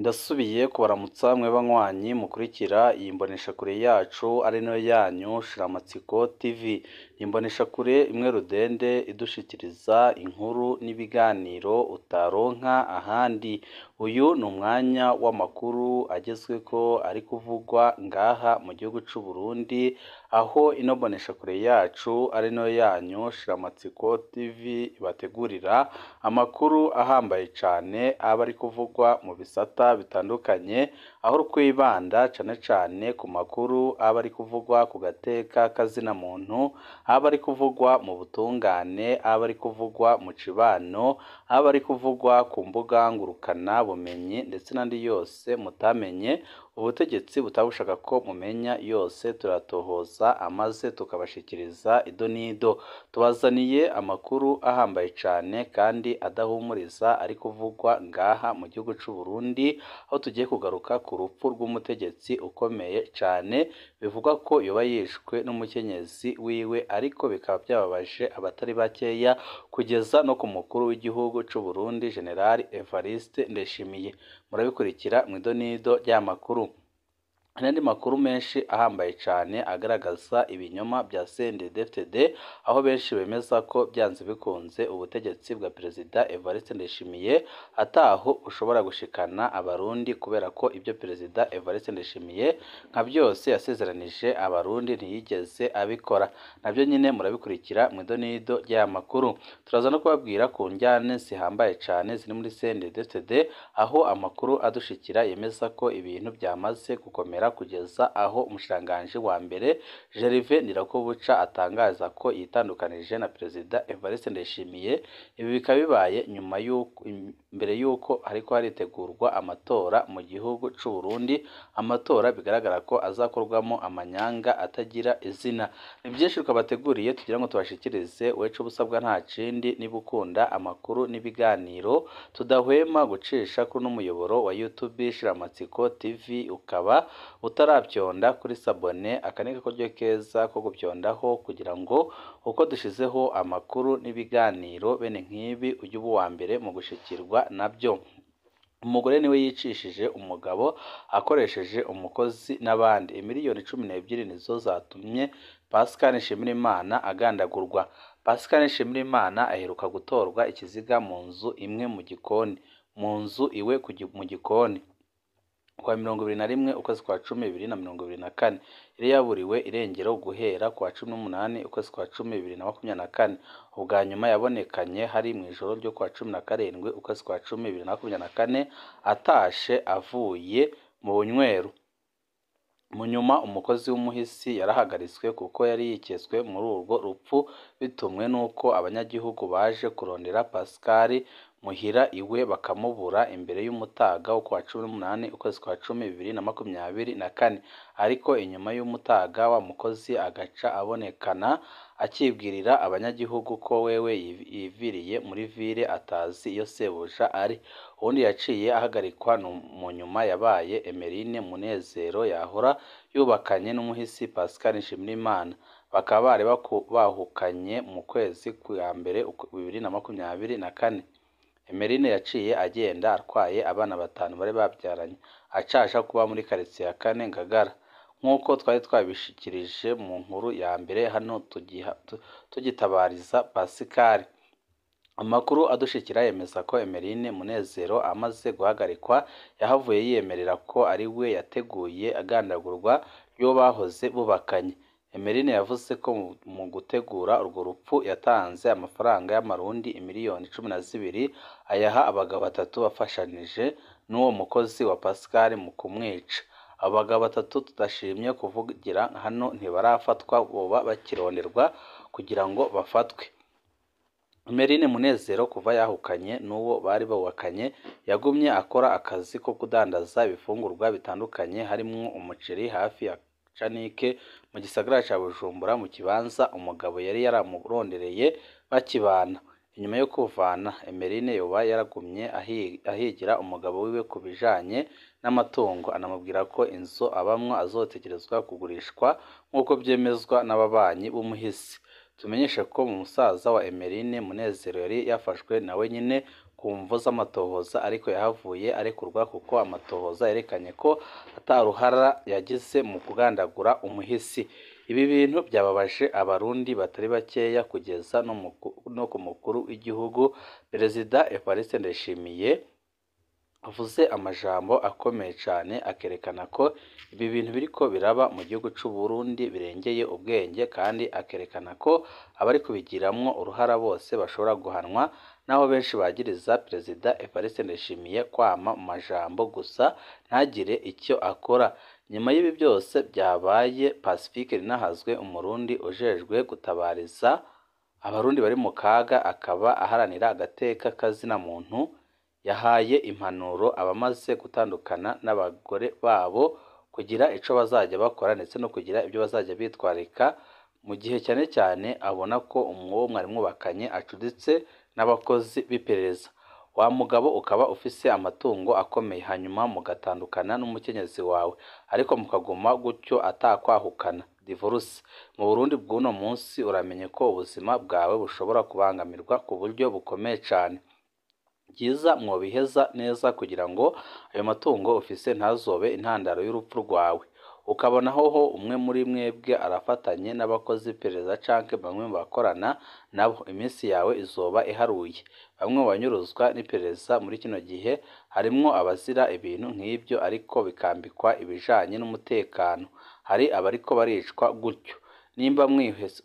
Ndasubiye kubaramutsa mwe banywanyi mukurikira iyi mboneshakure yacu ari nayo yanyu Shiramatsiko TV. Imboneshakure imwe rudende idushikiriza inkuru n'ibiganiro utaronka ahandi. Uyu ni umwanya w'amakuru agezweko ari kuvugwa ngaha mu gihugu c'u Burundi, aho ino mboneshakure yacu ari nayo yanyu Shiramatsiko TV ibategurira amakuru ahambaye cane aba ari kuvugwa mu bisata bitandukanye, aho twibanda cane cane ku makuru aba ari kuvugwa ku gateka k'azina muntu, aba ari kuvugwa mu butungane, aba ari kuvugwa mu cibano, aba ari kuvugwa ku mbuga ngurukana bumenyi ndetse n'andi yose mutamenye, ubutegetsi butabushaka ko mumenya yose turatohoza amaze tukabashikiriza ido n'ido. Tubazaniye amakuru ahambaye cane kandi adahumuriza ari kuvugwa ngaha mu gihugu c'u Burundi, aho tugiye kugaruka ku rupfu rw'umutegetsi ukomeye cane bivugwa ko yoba yishwe n'umukenyezi wiwe, ariko bikaba byababaje abatari bakeya kugeza no ku mukuru w'igihugu c'u Burundi General Evariste Ndayishimiye. Murabikurikira mw'ido n'ido ry'amakuru. N'andi makuru menshi ahambaye cane agaragaza ibinyoma bya CNDD-FDD, aho benshi bemeza ko byanze bikunze ubutegetsi bwa Perezida Evariste Ndayishimiye ataho bushobora gushikana abarundi, kubera ko ibyo Perezida Evariste Ndayishimiye nka byose yasezeranije abarundi ntiyigeze abikora. Nabyo nyine murabikurikira mw'ido n'ido ry'aya makuru. Turaza no kubabwira ku njyane zihambaye cane ziri muri CNDD-FDD, aho amakuru adushikira yemeza ko ibintu byamaze gukomera kugeza aho umushikiranganji wa mbere Gervais Ndirakobuca atangaza ko yitandukanije na Perezida Evariste Ndayishimiye. Ibi bikaba bibaye nyuma y'uko mbere y'uko hariko haritegurwa amatora mu gihugu c'u Burundi, amatora bigaragara ko azakorwamo amanyanga atagira izina. Ni byinshi twabateguriye tugira ngo tubashikirize, wecu ubusabwa nta kindi niba ukunda amakuru n'ibiganiro tudahwema gucisha kuri n'umuyoboro wa YouTube Shiramatsiko TV, ukaba utarabyonda kuri sabone, aka ni akaryo keza ko gubyondaho kugira ngo uko dushizeho amakuru n'ibiganiro bene nk'ibi ujye uba uwa mbere mu gushikirwa nabyo. Umugore niwe yicishije umugabo akoresheje umukozi n'abandi. Imiliyoni 12 nizo zatumye Pascal Nshimirimana agandagurwa. Pascal Nshimirimana aheruka gutorwa ikiziga mu nzu imwe mu gikoni, mu nzu iwe mu gikoni kuwa 21 ukwezi kwa 10 2024. Yari yaburiwe irengero guhera kuwa 18 ukwezi kwa 10 2024. Ubwa nyuma yabonekanye hari mu ijoro ryo kuwa 17 ukwezi kwa 10 2024 atashe avuye mu bunywero. Mu nyuma umukozi w'umuhisi yarahagaritswe kuko yari yiketswe muri urwo rupfu bitumwe n'uko abanyagihugu baje kurondera Pascal muhira iwe bakamubura imbere y'umutaga wo kuwa 18 ukwezi kwa 10 2024, ariko inyuma y'umutaga wa mukozi agaca abonekana akibwirira abanyagihugu ko wewe yiviriye muri ville atazi iyo sebuja ari. Uwundi yaciye ahagarikwa mu nyuma yabaye Emeline Munezero yahora yubakanye n'umuhisi Pascal Nshimirimana, bakaba bari bahukanye mu kwezi kwa mbere 2024. Emeline yaciye agenda atwaye abana batanu bari babyaranye, acaja kuba muri quartier ya kane Ngagara. Nk'uko twari twabishikirije mu nkuru ya mbere hano tugitabariza Pascal. Amakuru adushikira yemeza ko Emeline Munezero amaze guhagarikwa yahavuye yiyemerera ko ari we yateguye agandagurwa ry'uwo bahoze bubakanye. Emeline yavuze ko mu gutegura urwo rupfu yatanze amafaranga y'amarundi imiliyoni 12 ayaha abagabo batatu bafashanije n'uwo mukozi wa Pascal mu kumwica. Abo bagabo batatu tudashimye kuvugira hano ntibarafatwa, boba bakironderwa kugira ngo bafatwe. Emeline Munezero kuva yahukanye n'uwo bari bubakanye yagumye akora akazi ko kudandaza ibifungurwa bitandukanye harimwo umuceri hafi ya Canike mu gisagara ca Bujumbura, mu kibanza umugabo yari yaramurondereye bakibana. Inyuma yo kuvana, Emeline yoba yaragumye ahigira umugabo wiwe ku bijanye n'amatungo, anamubwira ko inzu abamwo azotegerezwa kugurishwa nk'uko vyemezwa n'ababanyi b'umuhisi. Tumenyeshe ko mu musaza wa Emeline Munezero yari yafashwe nawe nyine ku mvo z'amatohoza, ariko yahavuye arekurwa kuko amatohoza yerekanye ko ataruhara yagize mu kugandagura umuhisi. Ibi bintu byababaje abarundi batari bakeya kugeza no ku mukuru w'igihugu Perezida Evariste Ndayishimiye avuze amajambo akomeye cane, akerekana ko ibi bintu biriko biraba mu gihugu c'u Burundi birengeye ubwenge, kandi akerekana ko abari kubigiramwo uruhara bose bashobora guhanwa, naho benshi bagiriza Perezida Evariste Ndayishimiye kwama mu majambo gusa ntagire icyo akora. Nyuma y'ibi byose byabaye, Pacifique Rinahazwe, umurundi ujejwe gutabariza abarundi bari mu kaga, akaba aharanira agateka kazina muntu, yahaye impanuro abamaze gutandukana n'abagore babo kugira ico bazajya bakora ndetse no kugira ibyo bazajya bitwararika mu gihe cyane cyane abona ko uwo mwari mwubakanye acuditse n'abakozi b'iperereza. Wa mugabo ukaba ufise amatungo akomeye, hanyuma mugatandukana n'umukenyezi wawe, ariko mukaguma gutyo atakwahukana divorce. Mu Burundi bw'uno munsi uramenye ko ubuzima bwawe bushobora kubangamirwa ku buryo bukomeye cane. Byiza mwobiheza neza kugira ngo ayo matungo ufise ntazobe intandaro y'urupfu rwawe. Ukabona hoho umwe muri mwebwe arafatanye n'abakozi b'iperereza canke bamwe mu bakorana nabo, iminsi yawe izoba iharuye. Bamwe mu banyuruzwa n'iperereza muri kino gihe harimwo abazira ibintu nk'ibyo ariko bikambikwa ibijanye n'umutekano. Hari abariko baricwa gutyo. Nimba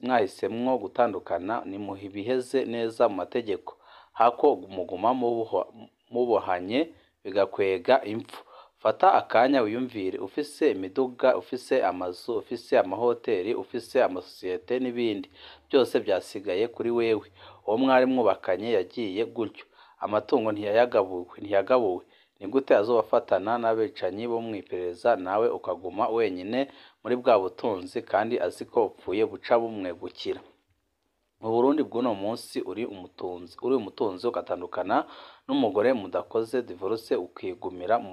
mwahisemwo gutandukana, nimubiheze neza mu mategeko, hako muguma mubohanye bigakwega impfu. Fata akanya wiyumvire, ufise imiduga, ufise amazu, ufise amahoteli, ufise amasosiyete n'ibindi byose byasigaye kuri wewe. Uwo mwari mwubakanye yagiye gutyo, amatungo ntiyagabuwe. Ni gute azobafatana n'abicanyi bo mw'iperereza nawe ukaguma wenyine muri bwa butunzi kandi azi ko upfuye buca bumwegukira? Mu Burundi bw'uno munsi uri umutunzi ugatandukana n'umugore mudakoze divorce ukigumira mu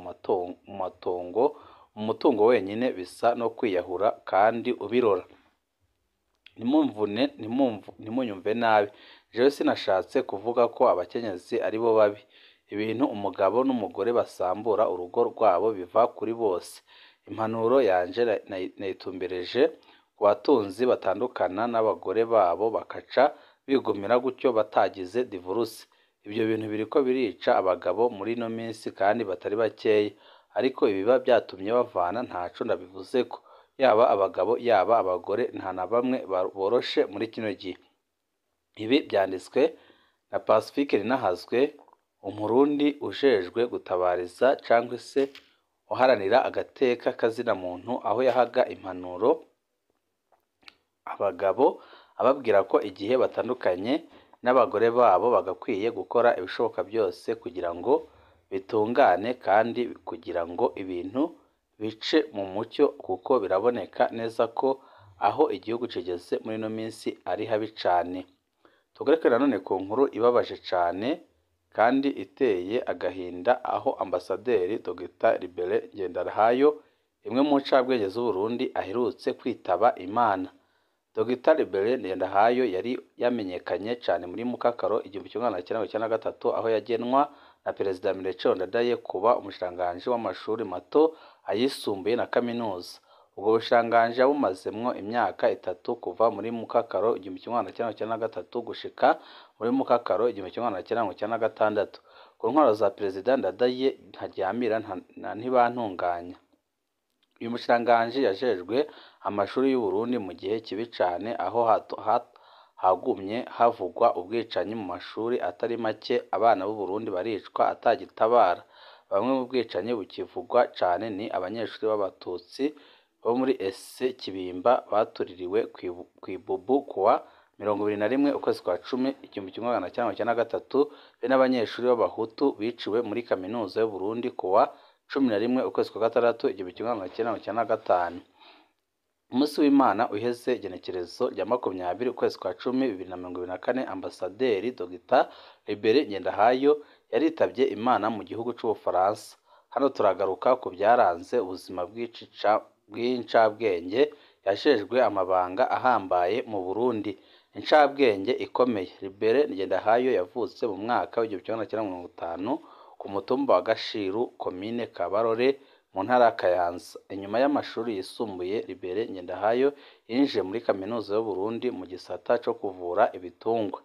mutungo wenyine, bisa no kwiyahura kandi ubirora. Ntimunyumve nabi, jewe sinashatse kuvuga ko abakenyezi aribo babi. Ibintu umugabo n'umugore basambura urugo rwabo biva kuri bose. Impanuro yanje nayitumbereje ku batunzi batandukana n'abagore babo bakaca bigumira gutyo batagize divorce. Ibyo bintu biriko birica abagabo muri ino minsi kandi batari bakeya, ariko ibiba byatumye bavana ntaco ndabivuzeko. Yaba abagabo yaba abagore nta na bamwe boroshe muri kino gihe. Ibi byanditswe na Pacifique Rinahazwe, umurundi ujejwe gutabariza cangwa se uharanira agateka kazina muntu, aho yahaga impanuro abagabo ababwira ko igihe batandukanye n'abagore babo bagakwiye gukora ibishoboka byose kugira ngo bitungane kandi kugira ngo ibintu bice mu mucyo, kuko biraboneka neza ko aho igihugu kigeze muri ino minsi ari habi cane. Tugaruke nanone ku nkuru ibabaje cane kandi iteye agahinda, aho Ambasaderi Dr Libéré Ngenderahayo, imwe mu ncabwenge z'Uburundi, aherutse kwitaba Imana. Dr Libéré Ngendahayo yari yamenyekanye cane muri Mukakaro 1993, aho yagenwa na Perezida Melchior Ndadaye kuba umushikiranganji w'amashuri mato, ayisumbuye na kaminuza. Ubwo bushikiranganji yabumazemwo imyaka 3, kuva muri Mukakaro 1993 gushika muri Mukakaro 1996. Ku ntwaro za Perezida Ndadaye Ntaryamira na Ntibantunganya, uyu mushikiranganji yajejwe amashuri y'Uburundi mu gihe kibi cane, aho hagumye havugwa ubwicanyi mu mashuri atari make, abana b'Uburundi baricwa atagitabara. Bamwe mu bwicanyi bukivugwa cane ni abanyeshuri b'Abatutsi bo muri ESC Kibimba batuririwe kw'ibubu kuwa 21 ukwezi kwa 10 1993, be n'abanyeshuri b'Abahutu biciwe muri kaminuza y'Uburundi kuwa 11 ukwezi kwa 6 1995. Umunsi w'Imana uheze, igenekerezo rya 20 ukwezi kwa 10 2024, Ambasaderi Dr Libéré Ngendahayo yaritavye Imana mu gihugu c'Ubufaransa. Hano turagaruka ku byaranze ubuzima bw'incabwenge Yajejwe amabanga ahambaye mu Burundi. Incabwenge ikomeye. Libéré Ngendahayo yavutse mu mwaka w'1950 ku mutumba wa Gashiru, komine Kabarore, mu ntara ya Kayanza. Inyuma y'amashuri yisumbuye, Libéré Ngendahayo yinjiye muri kaminuza y'Uburundi mu gisata co kuvura ibitungwa.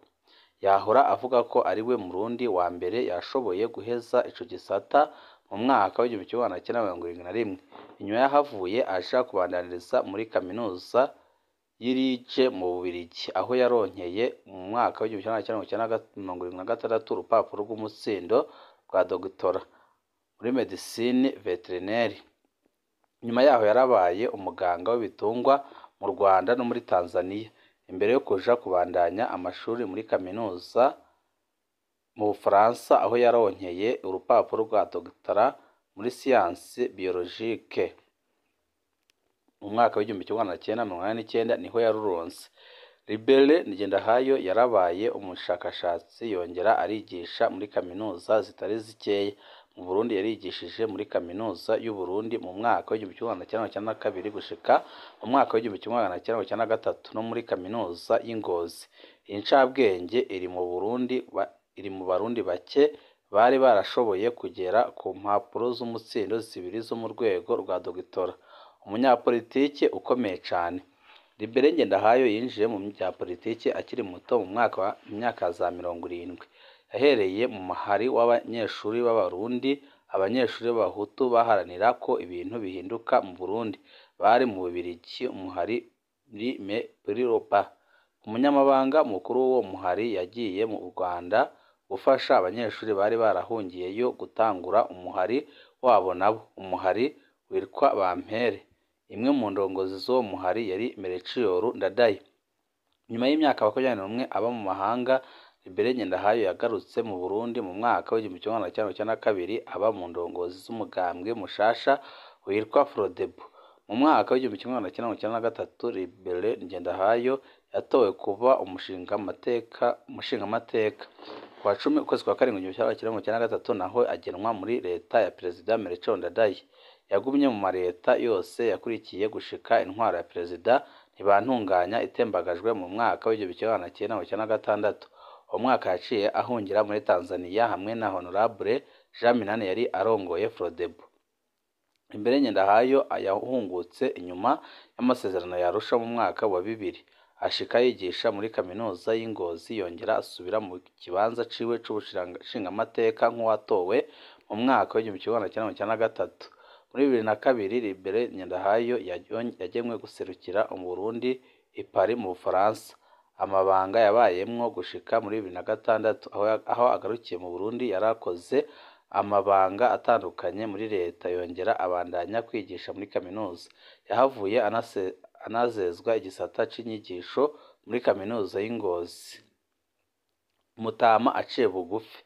Yahora avuga ko ariwe Murundi wa mbere yashoboye guheza ico gisata mu mwaka w'1971. Inyuma yahavuye aja kubandaniriza muri kaminuza y'i Liege mu Bubirigi, aho yaronkeye mu mwaka w'1976 urupapuro rw'umutsindo rwa dogitora muri medicine vétérinaire. Nyuma yaho yarabaye umuganga w'ibitungwa mu Rwanda no muri Tanzania, imbere yo kuja kubandanya amashuri muri kaminuza mu Bufaransa, aho yaronkeye urupapuro rwa dogitora muri sciences biologiques. Mu mwaka w'1989 niho yaruronse. Libéré Ngendahayo yarabaye umushakashatsi yongera arigisha muri kaminuza zitari zikeya. Mu Burundi yarigishije muri kaminuza y'Uburundi mu mwaka w'1992 gushika mu mwaka w'1993 no muri kaminuza y'i Ngozi. Iyi ncabwenge iri mu Barundi bake bari barashoboye kugera ku mpapuro z'umutsindo zibiri zo mu rwego rwa dogitora. Umunyapolitike ukomeye cane. Libéré Ngendahayo yinjiye mu bya politike akiri muto mu myaka za 70. Yahereye mu muhari w'abanyeshuri b'Abarundi, abanyeshuri b'Abahutu baharanira ko ibintu bihinduka mu Burundi. Bari mu Bubirigi, umuhari Mepri-Roba. Umunyamabanga mukuru w'uwo muhari yagiye mu Rwanda gufasha abanyeshuri bari barahungiyeyo gutangura umuhari wabo nabo, umuhari witwa Bampere. Imwe mu ndongozi z'uwo muhari yari Melchior Ndadaye. Nyuma y'imyaka 21 aba mu mahanga, Libéré Ngendahayo yagarutse mu Burundi mu mwaka w'1992 aba mu ndongozi z'umugambwe mushasha witwa Frodebu. Mu mwaka w'1993 Libéré Ngendahayo yatowe kuba umushingamateka. Ku wa 10 ukwezi kwa karindwi 1993 naho agenwa muri leta ya Perezida Melchior Ndadaye. Yagumye mu mareta yose yakurikiye gushika intwaro ya Perezida Ntibantunganya itembagajwe mu mwaka w'1996. Uwo mwaka yaciye ahungira muri Tanzania hamwe na Honorable Jean Minani yari arongoye Frodebu. Libéré Ngendahayo yahungutse inyuma y'amasezerano ya Arusha mu mwaka wa 2000, ashika yigisha muri kaminuza y'i Ngozi, yongera asubira mu kibanza ciwe c'ubushingamateka nk'uwatowe mu mwaka w'1993. Muri 2002 Libéré Ngendahayo yagemwe guserukira Uburundi i Paris mu Bufaransa. Amabanga yabayemwo gushika muri 2006 aho agarukiye mu Burundi. Yarakoze amabanga atandukanye muri leta, yongera abandanya kwigisha muri kaminuza. Yahavuye anazezwa igisata c'inyigisho muri kaminuza y'i Ngozi. Mutama aciye bugufi.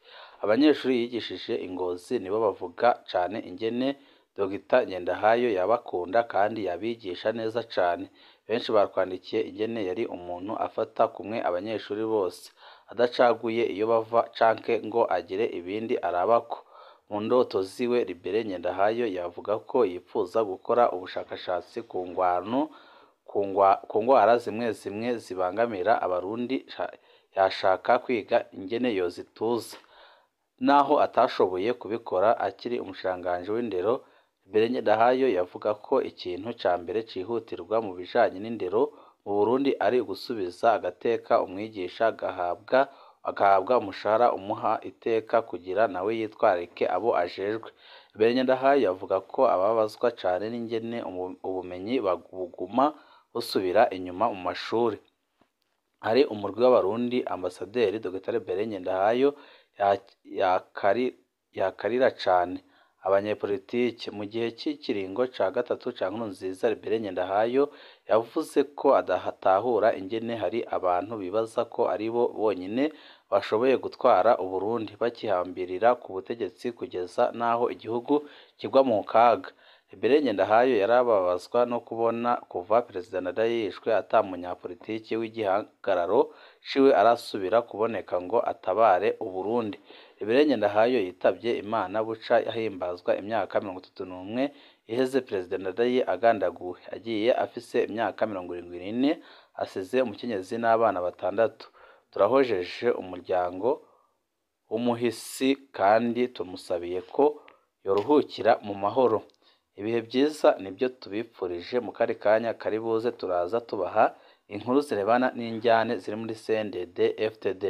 Abanyeshuri yigishije i Ngozi nibo bavuga cane ingene Dogita Ngendahayo yabakunda kandi yabigisha neza cane. Benshi batwandikiye ingene yari umuntu afata kumwe abanyeshuri bose, adacaguye iyo bava canke ngo agire ibindi arabako. Mu ndoto ziwe, Libéré Ngendahayo yavuga ko yipfuza gukora ubushakashatsi ku ngwara zimwe zimwe zibangamira Abarundi, yashaka kwiga ingene yozituza. Naho atashoboye kubikora akiri umushikiranganji w'indero, Libéré Ngendahayo yavuga ko ikintu ca mbere cihutirwa mu bijanye n'indero mu Burundi ari ugusubiza agateka umwigisha, agahabwa umushahara umuha iteka kugira nawe yitwararike abo ajejwe. Libéré Ngendahayo avuga ko ababazwa cane n'ingene ubumenyi buguma busubira inyuma mu mashuri. Hari umurwi w'Abarundi Ambasaderi Dr Libéré Ngendahayo yakarira cane abanyepolitike mu gihe c'ikiringo ca gatatu ca Nkurunziza. Libéré Ngendahayo yavuze ko adatahura ingene hari abantu bibaza ko aribo bonyene bashoboye gutwara Uburundi, bakihambirira ku butegetsi kugeza n'aho igihugu kigwa mu kaga. Libéré Ngendahayo yarababazwa no kubona kuva Perezida Ndadaye yishwe ata munyapolitiki w'igihagararo ciwe arasubira kuboneka ngo atabare Uburundi. Reverien Ngendahayo yitavye Imana buca ahimbazwa imyaka 31 iheze Perezida Ndadaye agandaguwe, agiye afise imyaka 74, asize umukenyezi n'abana batandatu. Turahojeje umuryango w'umuhisi kandi tumusabiye ko yoruhukira mu mahoro. Ibihe vyiza nivyo tubipfurije. Mu kari kanya kari buze turaza tubaha inkuru zirebana n'injyane ziri muri CNDD FDD.